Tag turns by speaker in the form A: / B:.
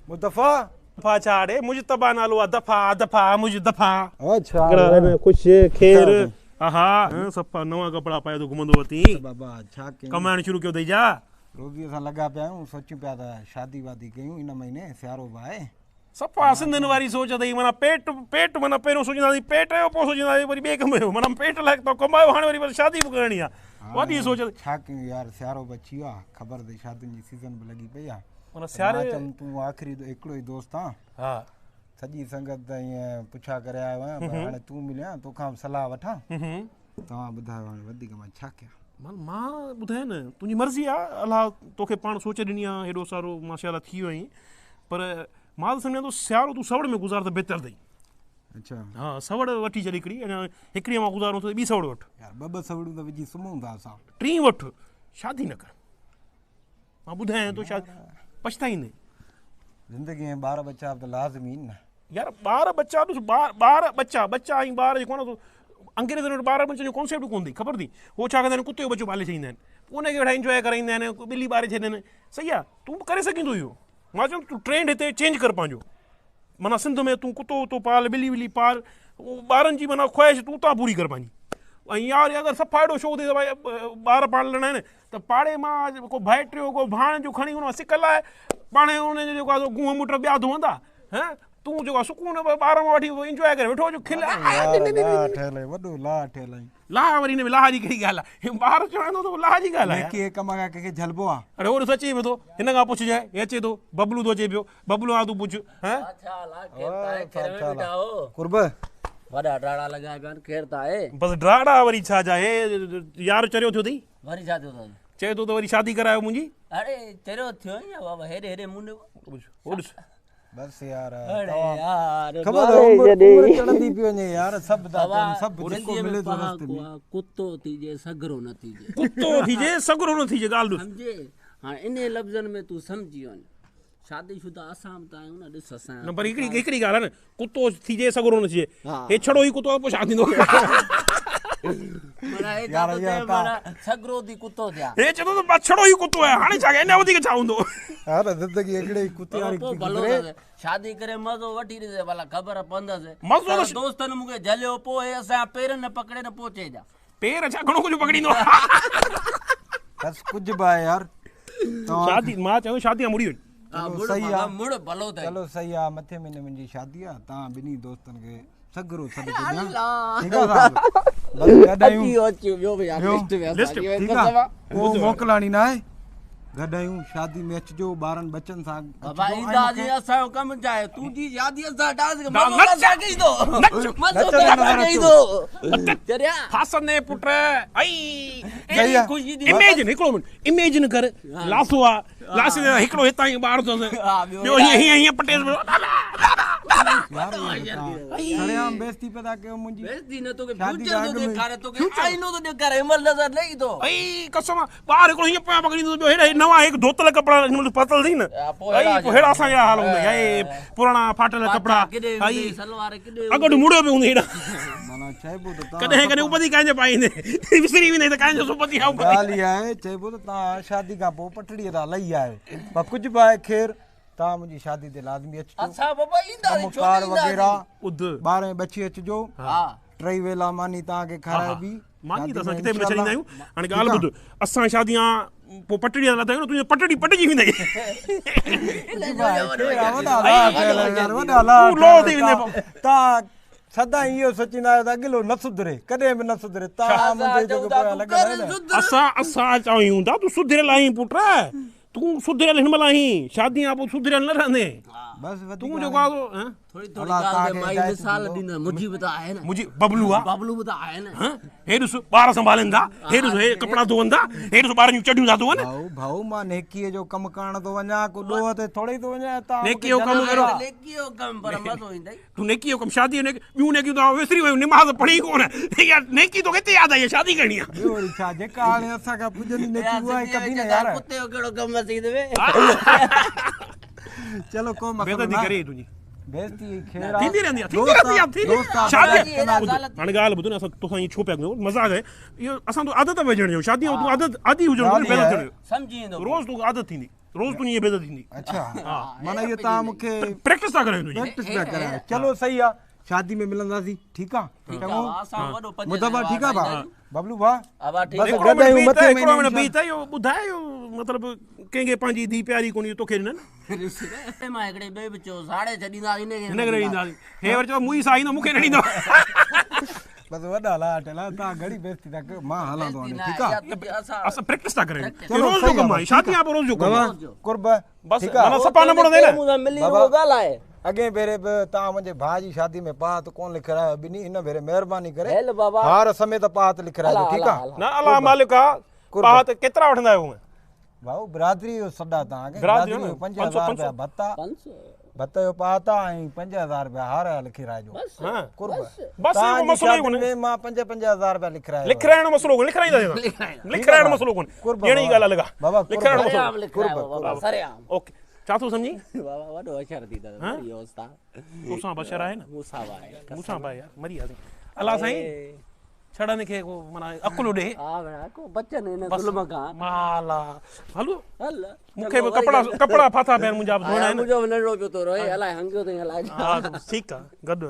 A: مصطفيٰ.
B: دفعا ڇا اڙي مجتبيٰ نالو آ دفعا دفعا مجتبيٰ.
A: اڇا
B: ڳڙا خوش خير اها صفا نوان ڪپڙا پائي ٿو گهمندو وتين.
A: بابا ڇا ڪيون.
B: ڪمائڻ شروع ڪيو اٿئي ڇا.
A: روزي سان لڳا پيا آهيون سوچيون پيا ته شادي وادي ڪيون ان مهيني سيارو به آهي.
B: صفا سنڌين واري سوچ اٿئي معنيٰ پيٽ پيٽ معنيٰ پهريون سوچينداسين پيٽ جو پوء سوچينداسين وري ٻئي ڪم جو معنيٰ پيٽ لاء تو ڪمايو هاڻي وري شادي به ڪرڻي آهي وڏي سوچ اٿئي.
A: ڇا ڪيون يار سيارو به اچي ويو آهي خبر اٿئي شادين جي سيزن به لڳي پئي آهي.
B: معنيٰ سياري.
A: مان چيم تون آخري هڪڙو ئي دوست آن.
B: ها.
A: سڄي سنگت ته ائين پڇا ڪري آيو آهيان پر هاڻي تون مليو آهين توکان به صلاح وٺان. توهان ٻڌايو هاڻي وڌيڪ مان ڇا ڪيان.
B: مان ٻڌايان نه تنهنجي مرضي آ الله توکي پاڻ سوچ ڏني آ هيڏو سارو ماشاء الله ٿي ويو آهين پر مان ته سمجهان ٿو سيارو تون سوڙ ۾ گذار ته بهتر اٿئي.
A: اڇا.
B: ها سوڙ وٺي ڇڏ هڪڙي اڃا هڪڙي مان گذارو ته ٻي سوڙ وٺ.
A: يار ٻه ٻه سوڙون ته وجهي سمهون ٿا اسان.
B: ٽين وٺ شادي نه ڪر. مان ٻڌايان ٿو شايد پڇتائيندين.
A: زندگي ۾ ٻار ٻچا به ته لازمي آهن نه.
B: يار ٻار ٻچا ڏس ٻار ٻار ٻچا ٻچا ۽ ٻار جيڪو آهي نه انگريزن وٽ ٻار ٻچن جو ڪانسيپٽ ڪونه اٿئي خبر اٿئي هو ڇا ڪندا آهن ڪتي جو ٻچو پالي ڇڏيندا آهن پوء ان کي ويٺا انجواء ڪرائيندا آهن ٻلي ٻاري ڇڏين صحيح آهي تون به ڪري سگهين ٿو اهو مان چوان تون ٽرينڊ هتي چينج ڪر پنهنجو معنيٰ سنڌ ۾ تون ڪتو وتو پال ٻلي ولي پال ٻارن جي معنيٰ خواهش تون اتان پوري ڪر پنهنجي ۽ يار اگر صفا اهڙو شوق اٿئي ته ڀائي ٻار پالڻا آهن ته پاڙي مان ڪو ڀائٽيو ڪو ڀاڻيجو کڻي ان سڪ لاء پاڻ ان جو جيڪو آهي سو گونهه مٽ ٻيا ڌوئندا هن تون جيڪو آهي سڪون ٻار مان وٺي انجواء ڪري ويٺو هج کل
A: لاهه ٺهيل آهي وڏو لاهه ٺهيل آهي
B: لاهه وري هن ۾ لاهه جي ڪهڙي ڳالهه آهي ٻار چوان ٿو ته لاهه جي ڳالهه آهي
A: نيڪي ڪم کان ڪنهن کي جهلبو آهي
B: اڙي هو ڏس اچي پيو ٿو هن کان پڇجانء هي اچي ٿو ببلو ٿو اچي پيو ببلو کان تون پڇ هن
A: قرب
C: وڏا ڊاڙا لڳايا پيا آهن خير ته آهي
B: بس ڊاڙا وري ڇا جا هي يار چريو ٿيو اٿئي
C: وري ڇا ٿيو اٿس؟
B: چئي ٿو ته وري شادي ڪرايو منهنجي.
C: اڙي چريو ٿيو آهين يا بابا هيڏي هيڏي مون ڏي
B: هو ڏس.
A: بس يار
C: اڙي يار
A: خبر اٿو عمر عمر چڙهندي پئي وڃي يار سڀ ٿا چون سڀ جيڪو ملي ٿو رستي ۾.
C: ڪتو ٿيجي سگهرو نه ٿيجي.
B: ڪتو ٿيجي سگهرو نه ٿيجي ڳالهه ڏس.
C: سمجهي هاڻي انهي لفظن ۾ تون سمجهي وڃ. شادي شده اسان به ته آهيون نه ڏس اسان
B: نه پر هڪڙي هڪڙي ڳالهه آهي نه ڪتو ٿيجي سگهرو نه ٿيجي هي ڇڙو ئي ڪتو آهي پوء ڇا ٿيندو
C: يار سگهرو ٿي ڪتو ٿيا
B: هي چوندو ته مان ڇڙو ئي ڪتو آهيان هاڻي ڇا اڃا وڌيڪ ڇا هوندو
A: ها نه زندگي هڪڙي ئي ڪتي واري
C: پوء ڀلو شادي ڪري مزو وٺي ڏسي ڀلا خبر پوندس
B: مزو
C: دوستن مون کي جهليو پوء هي اسان جا پير نه پڪڙي نه پوء چئجا
B: پير ڇا گهڻو ڪجهه پڪڙيندو
A: بس ڪجهه به آهي يار
B: شادي مان چيو شادي کان مڙي وڃ
A: چلو صحيح آ
C: مڙ ڀلو اٿئي
A: چلو صحيح آ مٿي مهيني منهنجي شادي آ تان ٻنهي دوستن کي سگهرو سڏ ٿو ڏيان ٺيڪ آ صاحب بس گڏ آهيون
C: اچي اچي ٻيو به يار لسٽ ۾
B: لسٽ
A: ٺيڪ آ ڪو موڪلاڻي نه آهي گڏ آهيون شادي ۾ اچجو ٻارن ٻچن سان
C: بابا اينداسين اسان جو ڪم ڇا آهي تنهنجي شادي اسان ڊانس مزو ته اسان کي ايندو مزو ته اسان کي ايندو چريا
B: ڦاسندي پٽ ائي اميجن هڪڙو منٽ اميجن ڪر لاسو آ لاسي تي هڪڙو هتان ئي ٻار اٿس ٻيو هيئن هيئن هيئن پٽيس پيو
A: سرعام بيستي پيا ٿا ڪيو منهنجي
C: بيستي نه توکي فيوچر ٿو ڏيکاري توکي آئينو ٿو ڏيکاري هن مهل نظر نه ايندو
B: ائي قسم ٻار هڪڙو هيئن پويان پڪڙيندو ٻيو هيڏا نوان هڪ ڌوتل ڪپڙا هن مهل پاتل اٿئي نه ائي پوء ههڙا اسان جا حال هوندا ائي پراڻا ڦاٽل ڪپڙا ائي اڳ مڙيو پيو هوندو هيڏا
A: معنيٰ چئبو ته تان
B: ڪڏهن ڪڏهن اپتي ڪانه پائيندي وسري ويندي ته ڪانه سپتي آ
A: ڳالهه اها آهي چئبو ته تان شادي کان پوء پٽڙي تان لهي آيو پر ڪجهه به آهي خير تان منهنجي شادي تي لازمي اچجو
C: اسان بابا اينداسين
A: ڪم ڪار وغيره
B: ٻڌ
A: ٻارهين ٻچي اچجو
C: ها
A: ٽئي ويلا ماني تان کي کارائبي
B: ماني ته اسان ڪٿي به نه ڇڏيندا آهيون هاڻي ڳالهه ٻڌ اسان شاديان پوء پٽڙي تان لٿا آهيون نه تنهنجي پٽڙي پٽجي ويندي تون لوهه ٿي ويندين پوء
A: تان سدائين اهو سوچيندا آهيو ته اڳلو نه سڌري، ڪڏهن به نه سڌري، تان منهنجي جيڪو پويان لڳل آهي نه.
B: اسان اسان چاهيون ٿا تون سڌريل آهين پٽ، تون سڌريل هن مهل آهين، شاديء کان پوء سڌريل نه رهندين.
A: بس وڌيڪ
B: تون جيڪو آهي سو هان.
C: ٿوري ٿوري ڳالهه تي مائي مثال ڏيندو مجيب ته آهي نه.
B: مجيب ببلو آ.
C: ببلو به ته آهي نه.
B: هان هي ڏس ٻار سنڀالين ٿا، هي ڏس هي ڪپڙا ڌوئن ٿا، هي ڏس ٻارن جون چڍيون ٿا ڌوئن.
A: ڀائو ڀائو مان نيڪيء جو ڪم ڪرڻ ٿو وڃان، ڪو ڏوهه تي ٿوري ٿو وڃان، تان مون کي
B: نيڪيء جو ڪم ڪرو.
C: نيڪيء جو ڪم پر مزو ايندئي.
B: تون نيڪي جو ڪم شادي جو نيڪي ٻيون نيڪيون ته وسري ويون نماز پڙهي ڪونه اها نيڪي توکي هتي ياد آئي آهي شادي ڪرڻي آهي.
A: ٻيو وري ڇا جيڪا هاڻي اسان کان پڄندي نيڪي اها ئي ڪبي نه يار.
C: ڪتي جو ڪهڙو ڪم اسين ۾
A: چلو ڪو مسئلو
B: بيعزتي ڪري تنهنجي.
A: بيعزتي خير آ.
B: ٿيندي رهندي آ ٿيندي رهندي آ ٿيندي شادي هاڻي ڳالهه ٻڌ نه اسان توسان ائين ڇو پيا ڪيون مذاق آهي اهو اسان تو عادت وجهڻ جو شادي تون عادت عادي هجڻ گهرجي بيعزت ٿيڻ جو
C: سمجهي ويندو
B: روز توکي عادت ٿيندي. روز تنهنجي ائين بيعزتي ٿيندي.
A: اڇا معنيٰ اهو توهان مون کي
B: پريڪٽس ٿا ڪرايو تنهنجي.
A: پريڪٽس پيا ڪرايو. چلو صحيح آ شادي ۾ ملنداسين ٺيڪ آ چڱو مدبا ٺيڪ آ ڀاء ببلو ڀاء بس
B: هڪڙو
A: گڏ
B: منٽ
A: آهيون
B: بيهه ته
A: مٿي
B: هڪڙو
A: مهيني
B: منٽ بيهه ته اهو ٻڌاء اهو مطلب ڪنهن کي پنهنجي ڌيء پياري ڪونهي جو توکي ڏنن.
C: مان هڪڙي ٻئي به چيو ساڙي ڇڏينداسين هن کي
B: هن کي نه ڏينداسين. هي وري چيو مون ئي سان ايندو مون کي نه ڏيندو.
A: بس وڏا لاٽ لا تان گهڻي بيستي ٿا ڪيو مان هلان ٿو هاڻي ٺيڪ آ.
B: اسان پريڪٽس ٿا ڪرايون هي روز جو ڪم آهي شادي کان پوء روز جو ڪم آهي.
A: قرب
B: بس
A: ٺيڪ آ.
B: معنيٰ صفا نه مڙندين نه.
C: مون سان ملي رڳو ڳالهائي.
A: اڳئين ڀيري به توهان منهنجي ڀاء جي شادي ۾ پات ڪونه لکرايو ٻنهي هن ڀيري مهرباني ڪري
C: هل بابا.
A: هار سميت پات لکرائجو ٺيڪ آ.
B: نه الله مالڪ آ پات ڪيترا وٺندا آهيو هونئن.
A: ڀائو برادري جو سڏ آ توهان کي
B: برادري
A: برادري جو 5000 رپيا ڀتا ڀت جو پات آ ۽ 5000 رپيا هار جا لکرائجو قرب
B: بس اهو مسئلو ئي ڪونهي
A: ۾ مان 5 5000 رپيا لکرايو
B: لکرائڻ جو مسئلو ڪونهي لکرائينداسين لکرائڻ جو مسئلو ڪونهي ڏيڻ جي ڳالهه الڳ آ
A: بابا
B: لکرائڻ جو مسئلو
A: قرب
C: سرعام
B: اوڪي ڇا ٿو سمجهين
C: بابا وڏو اشر ٿي ته وري اوستا
B: توسان بشر آهي نه
C: مون سان به آهي
B: مون سان به آهي يار مري وياسين الله سائين ڇڙن کي ڪو معنيٰ عقل ڏي.
C: ها ڀيڻا ڪو بچن هن ظلم کان.
B: مالا هلو
C: هل
B: مون کي به ڪپڙا ڪپڙا ڦاٿا پيا آهن منهنجا به ڌوئڻا آهن.
C: منهنجو به ننڍڙو پيو ٿو روئي الائي هنگيو اٿئي الائي ڇا.
B: ها ٺيڪ آ گڏ.